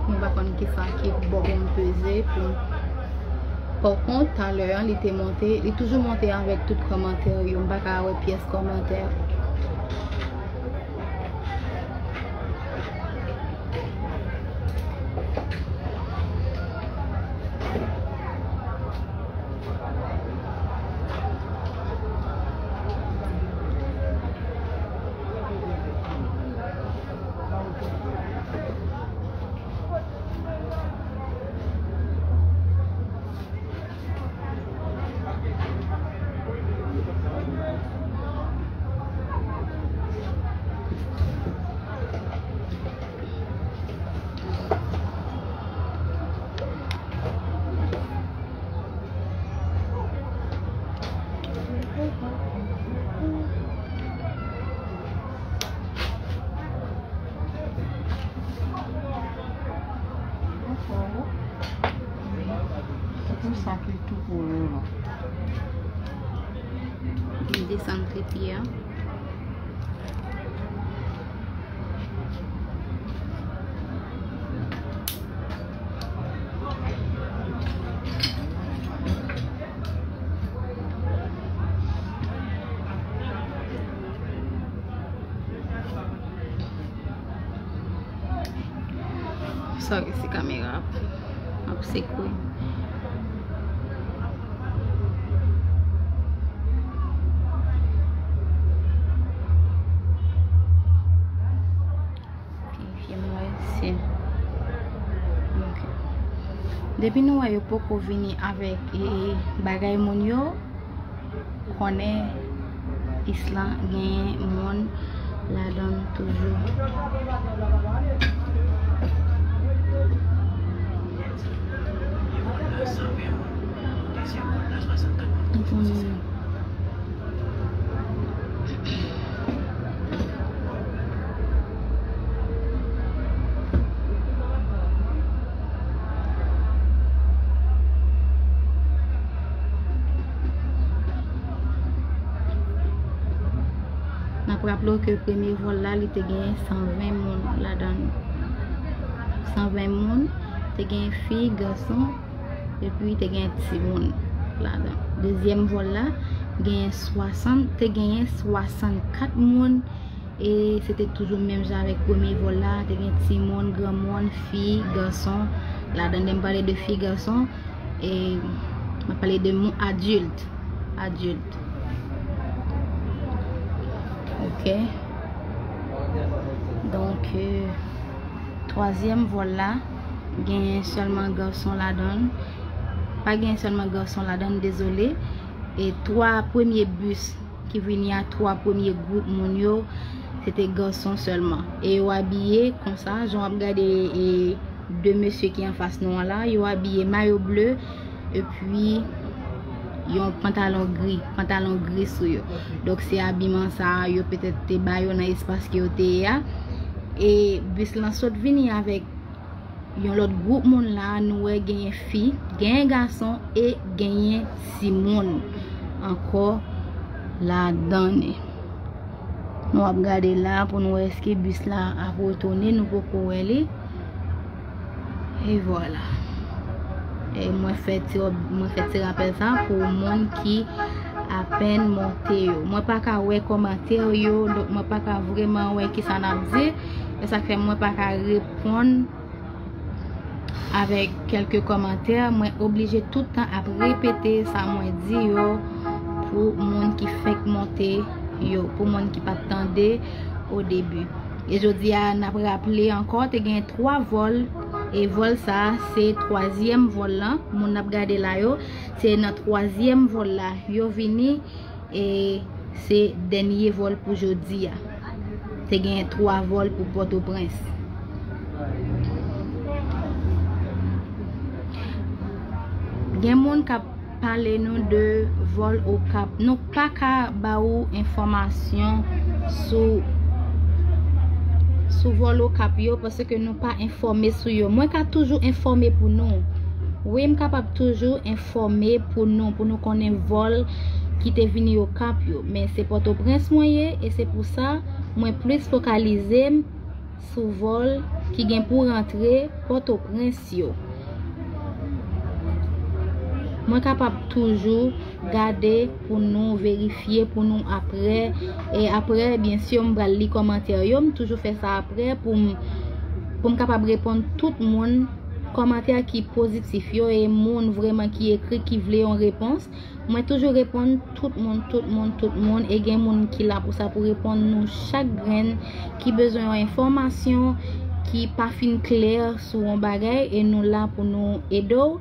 Mwen pa konn kisa ki bò pou m peze pou m. Pakont, talè an, li te monte, li toujou monte avèk tout kòmantè yo. M pa ka wè pyès kòmantè. Se pou sa ke tou koulè la. M desann tripye a. Sorry si kamera ap, ap sekwe. Vye mwen se. Ok. Depi nou wè yo poko vini avèk, e, e, bagay moun yo, konnen pis lan genyen moun ladan l toujou. Anpwen moun. N ap raple w ke premye vòl la, li te gen san ven moun ladan l. San ven moun, te gen fi, gason, epi te gen timoun ladan. Dezyèm vòl la, genyen swasant, te genyen swasannkat moun, e se te toujou menm jan avèk premye vòl la, te gen timoun, granmoun, fi, gason ladan. Lè m pale de fi, gason, e m ap pale de moun adilt. Adilt. Ok. Donk, euh, twazyèm vòl la, genyen sèlman gason ladan l. Pa genyen sèlman gason ladan l, dezole. E twa premye bis ki vini a, twa premye gwoup moun yo, se te gason sèlman. E yo abiye konsa, jan w ap gade, e, de mesye ki anfas nou an la, yo abiye mayo ble, epi yon pantalon gri, pantalon gri sou yo. Donk, se abiman sa a yo petèt te ba yo nan espas ke yo te ye a. E bis lan sot vini avèk yon lòt gwoup moun la, nou wè genyen fi, genyen gason e genyen timoun ankò ladan li. Nou ap gade la pou nou wè èske bis la ap retounen, nou poko wè li. E vwala. E mwen fè ti, mwen fè ti rapèl sa pou moun ki apèn monte yo. Mwen pa ka wè kòmantè yo, donk mwen pa ka vrèman wè kisa n ap di. E sa k fè mwen pa ka reponn avèk kèlke kòmantè, mwen oblije tout tan ap repete sa mwen di yo pou moun ki fèk monte yo, pou moun ki pa t tande o debi. E jodi a, n ap raple ankò, te gen twa vòl, e vòl sa a, se twazyèm vòl lan, moun n ap gade la yo, se nan twazyèm vòl la yo vini, e se dènye vòl pou jodi a. Te gen twa vòl pou Pòtoprens. Gen moun k ap pale nou de vòl Okap. Nou pa ka ba ou enfòmasyon sou, sou vòl Okap yo, paske nou pa enfòme sou yo. Mwen ka toujou enfòme pou nou. Wi, m kapab toujou enfòme pou nou, pou nou konnen vòl ki te vini Okap yo. Men se Pòtoprens mwen ye, e se pou sa mwen plis fokalize m sou vòl ki gen pou rantre Pòtoprens yo. Mwen kapab toujou gade pou nou, verifye pou nou apre. E apre, byen si, m pral li kòmantè yo. M toujou fè sa apre pou m, pou m kapab reponn tout moun kòmantè ki pozitif yo e moun vrèman ki ekri, ki vle yon repons. Mwen toujou reponn tout moun, tout moun, tout moun. E gen moun ki la pou sa, pou reponn nou chak grenn ki bezwen yon enfòmasyon ki pa fin klè sou yon bagay, e nou la pou nou ede w.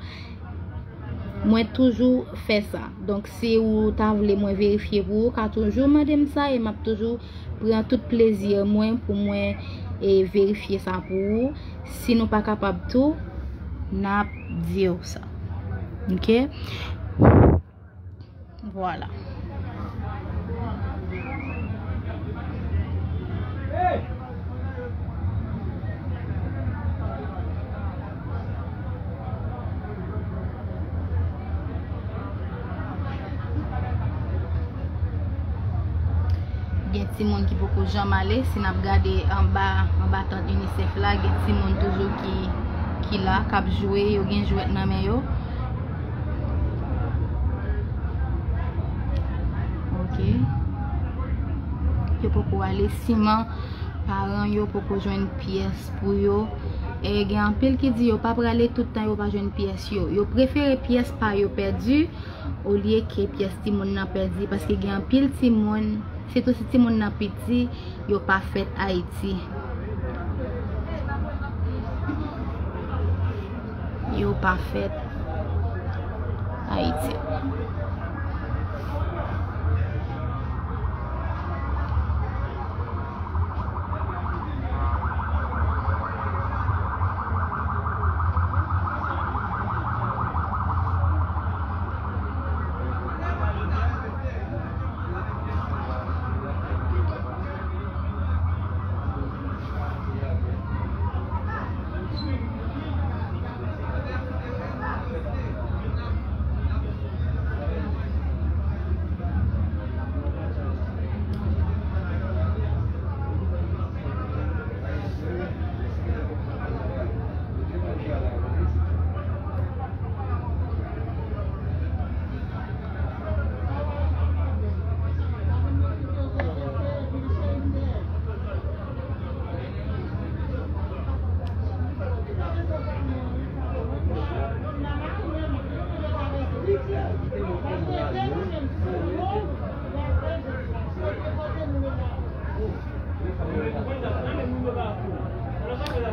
Mwen toujou fè sa. Donk, si ou ta vle mwen verifye pou ou, ou ka toujou mande m sa, e m ap toujou pran tout plezi mwen pou mwen, e, verifye sa pou ou. Si nou pa kapab tou, n ap di w sa. Ok? Vwala. Gen timoun ki poko janm ale. Si n ap gade anba, anba tant UNICEF la, gen timoun toujou ki, ki la, k ap jwe, yo gen jwèt nan men yo. Ok. Yo poko ale, siman paran yo poko jwenn pyès pou yo. E gen anpil ki di yo pa prale tout tan yo pa jwenn pyès yo. Yo prefere pyès pa yo pèdi olye ke pyès timoun nan pèdi, paske gen anpil timoun, sitou si timoun nan piti, yo pa fèt Ayiti. Yo pa fèt Ayiti.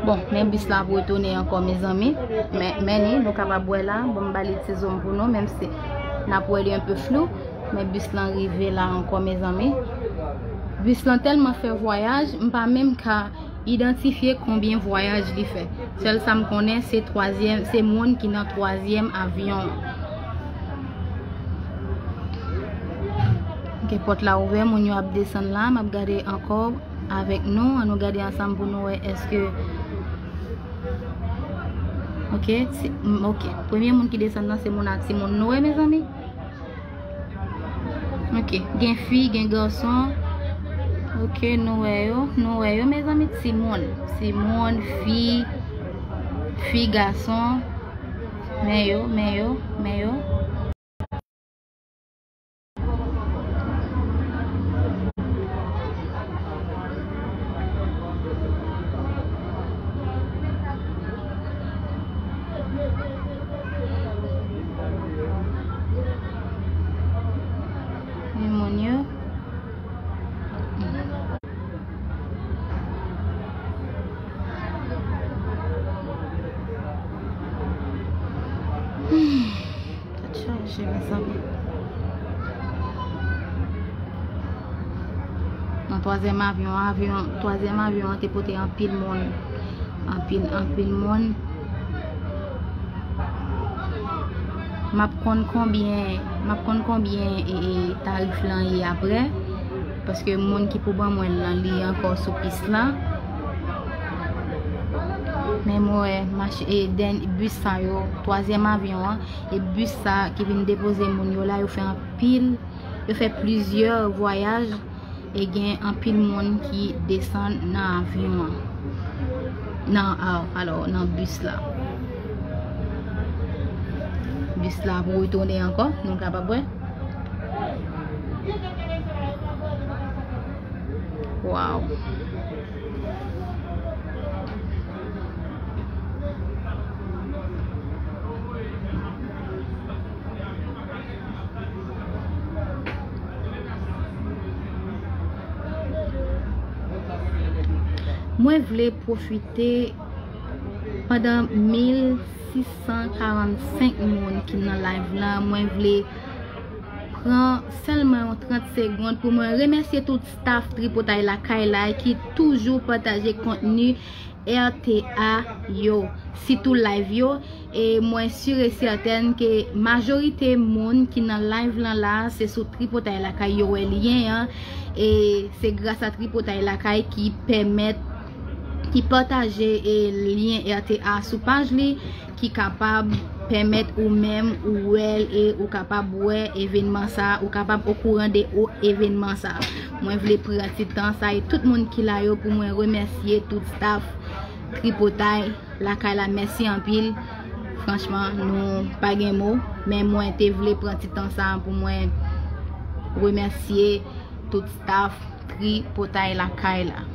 Bon, men bis la ap retounen ankò, mezanmi. Men, men ni, nou kapab wè la, bon, m ba li ti zoom pou nou, menm si n ap wè li enpe flou, men bis lan rive la ankò, mezanmi. Bis lan tèlman fè vwayaj, m pa menm ka idantifye konbyen vwayaj li fè. Sèl sa m konnen, se twazyèm, se moun ki nan twazyèm avyon an. Ok, pòt la ouvè, moun yo ap desann la, m ap gade ankò avèk nou. An nou gade ansanm pou nou wè èske, ok, se, m, ok. Premye moun ki desann nan se moun ak timoun. Nou wè, mezanmi? Ok, gen fi, gen gason. Ok, nou wè yo, nou wè yo, mezanmi, timoun. Timoun, fi, fi, gason. Men yo, men yo, men yo. Men moun yo. Tèt chaje, mezanmi. Nan twazyèm avyon, avyon, twazyèm avyon an te pote anpil moun. Anpil, anpil moun. M ap konn konbyen, m ap konn konbyen, e, e, tarif lan ye aprè. Paske moun ki pou ban mwen l lan, li ankò sou pis la. Men mwen wè mach-, e, dèn-, bis sa yo, twazyèm avyon an, e bis sa ki vin depoze moun yo la, yo fè anpil, yo fè plizyè vwayaj, e gen anpil moun ki desann nan avyon an. Nan, a, alò, nan bis la. Bis la ap retounen ankò, nou kapab wè. Waw. Mwen vle pwofite pandan mil sis san karannsenk moun ki nan live la, mwen vle pran sèlman yon trant segonn pou mwen remèsye tout staff Tripotay Lakay la ki toujou pataje kontni R T A yo, sitou live yo. E mwen si e sètèn ke majorite moun ki nan live lan la, se sou Tripotay Lakay yo wè lyen an. E se gras a Tripotay Lakay ki pèmèt, ki pataje, e, lyen R T A sou paj li, ki kapab pèmèt ou menm ou wè l e ou kapab wè evènman sa, ou kapab okouran de o-, evènman sa. Mwen vle pran ti tan sa e tout moun ki la yo pou mwen remèsye tout staff Tripotay Lakay la. Mèsi anpil. Franchman, nou pa gen mo, men mwen te vle pran ti tan sa pou mwen remèsye tout staff Tripotay Lakay la.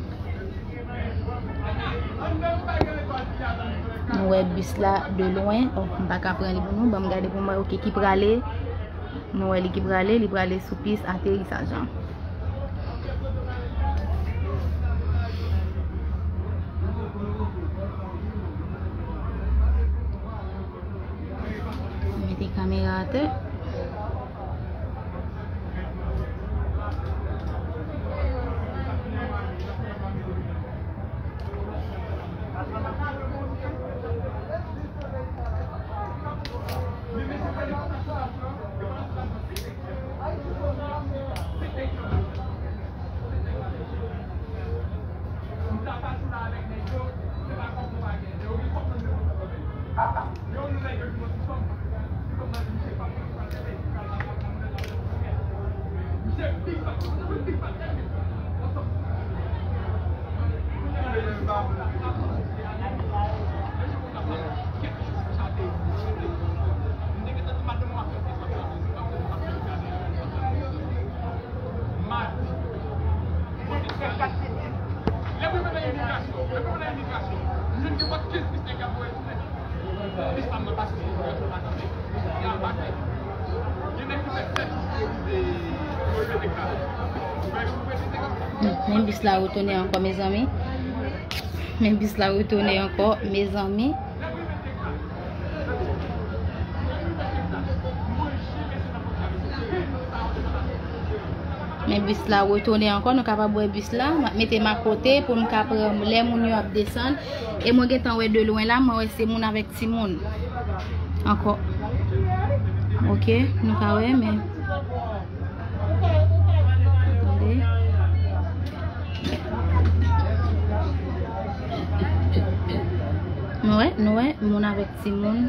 Nou wè bis la de lwen. Oh, m pa ka pran li pou nou. Ban m gade pou m wè, ok, ki prale. Nou wè li ki prale, li prale sou pis aterisaj an. Mete kamera atè. Men bis la retounen ankò, mezanmi. Men bis la retounen ankò, mezanmi. Men bis la retounen ankò, nou kapab wè bis la. M ap mete m akote pou m ka pran lè moun yo ap desann. E mwen gentan wè de lwen la, mwen wè se moun avèk timoun. Ankò. Ok, nou ka wè, men. Tande. Nou wè, nou wè, moun avèk timoun.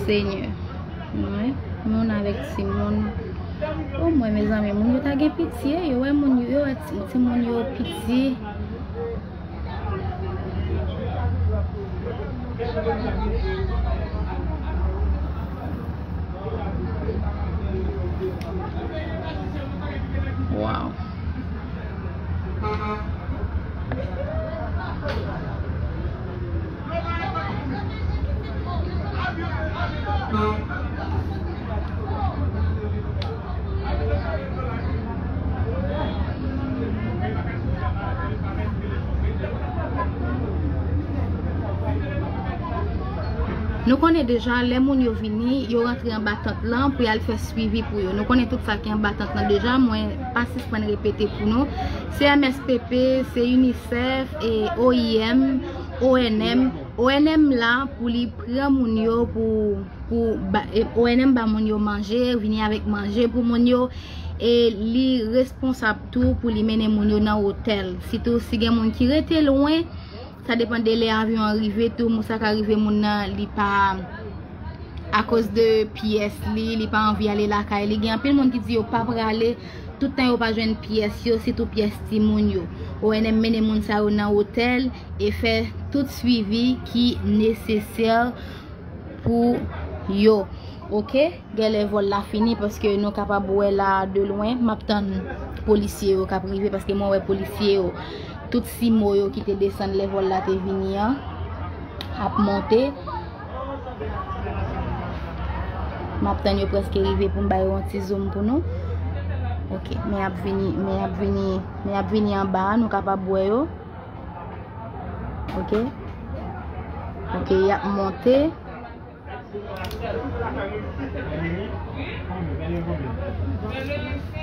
Senyè. Nou wè, moun avèk timoun. O mwen, mezanmi, moun yo ta gen pitye. Yo wè moun yo, yo wè ti- timoun yo piti. Wow. Nou konnen deja, lè moun yo vini, yo rantre anba tant lan pou y al fè swivi pou yo. Nou konnen tout sa ki anba tant lan deja, mwen pa sispann repete pou nou. Se M S P P, se UNICEF, e O I M, O N M. O N M la pou li pran moun yo pou, pou ba, e, O N M ba moun yo manje, vini avèk manje pou moun yo. E li responsab tou pou li mennen moun yo nan otèl. Sitou si gen moun ki rete lwen, sa depann de lè avyon an rive tou, moun sa ka rive moun nan, li pa, akoz de pyès li, li pa anvi ale lakay li. Gen anpil moun ki di yo pa prale, tout tan yo pa jwenn pyès yo, sitou pyès timoun yo. O N M mennen moun sa yo nan otèl e fè tout swivi ki nesesè pou yo. Ok, genlè vòl la fini paske nou kapab wè la de lwen. M ap tann polisye yo k ap rive paske mwen wè polisye yo, tout simo yo ki te desann lè vòl la te vini an ap monte. M ap tann yo prèske rive pou m ba yo yon ti zoom pou nou. Ok, men y ap vini, men y ap vini, men y ap vini anba a, nou kapab wè yo. Ok. Ok, y ap monte.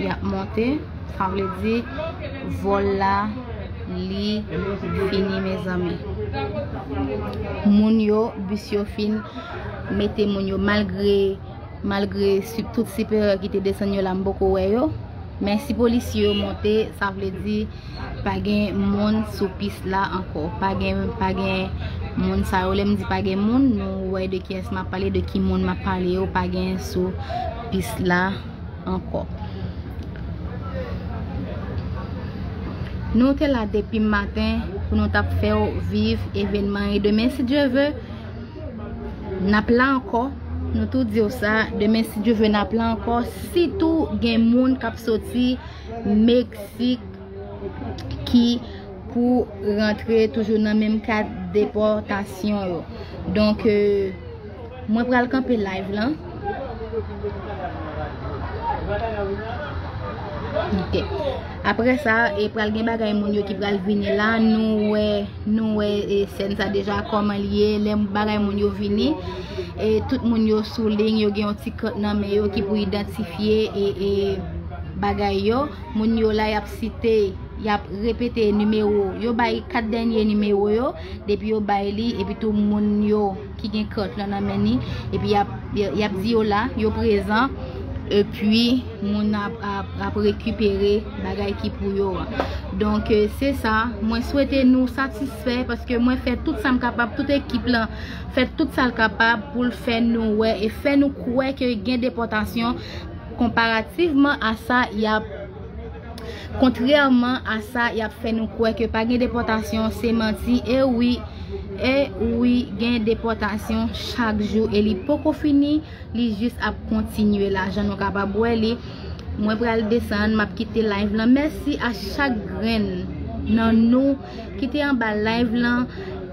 Y ap monte. Sa vle di vòl la, li fini, mezanmi. Moun yo, bis yo fin mete moun yo, malgre, malgre si-, tout siperyè ki te desann yo la, m poko wè yo. Men si polisye yo monte, sa vle di pa gen moun sou pis la ankò. Pa gen, pa gen moun sa yo. Lè m di pa gen moun, nou wè de kiyès m ap pale, de ki moun m ap pale yo, pa gen sou pis la ankò. Nou te la depi maten pou nou t ap fè w viv evènman. E demen, si Dye ve, n ap la ankò. Nou tou di w sa, demen, si Dye ve, n ap la ankò. Sitou gen moun k ap soti Meksik ki pou rantre toujou nan menm kad depòtasyon yo. Donk, euh, mwen pral kanpe live lan. Ok. Apre sa, e pral gen bagay moun yo ki pral vini la. Nou wè, nou wè, e, sèn sa deja, kòman l ye. Lè bagay moun yo vini, e tout moun yo sou liy, yo gen yon ti kat nan men yo ki pou idantifye, e, e, bagay yo. Moun yo la, y ap site, y ap repete nimewo. Yo bay kat dènye nimewo yo, depi yo bay li, epi tou moun yo ki gen kat lan nan men li, epi y ap, y ap di yo la, yo prezan, epi moun ap, ap, ap rekipere bagay ki pou yo an. Donk, eh, se sa, mwen swete nou satisfè, paske mwen fè tout sa m kapab, tout ekip lan fè tout sa l kapab pou l fè nou wè e fè nou kwè ke gen depòtasyon. Konparativman a sa, y ap, kontrèman a sa, y ap fè nou kwè ke pa gen depòtasyon, se manti. E wi, e wi, gen depòtasyon chak jou e li poko fini, li jis ap kontinye la, jan nou kapab wè li. Mwen pral desann, m ap kite live lan. Mèsi a chak grenn nan nou ki te anba live lan,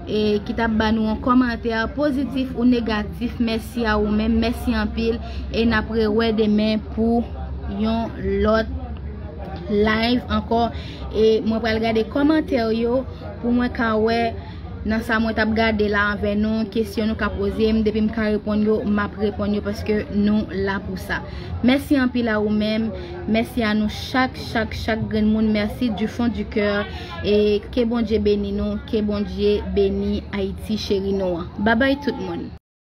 e ki t ap ba nou yon kòmantè pozitif ou negatif. Mèsi a ou menm, mèsi anpil, e n ap rewè demen pou yon lòt live ankò. E mwen pral gade kòmantè yo pou mwen ka wè nan sa mwen t ap gade la anvè nou, kesyon nou ka poze m, depi m ka reponn yo, m ap reponn yo paske nou la pou sa. Mèsi anpil a ou menm, mèsi a nou chak, chak, chak grenn moun, mèsi du fond du cœur. E ke Bondye beni nou, ke Bondye beni Ayiti cheri nou an. Babay tout moun.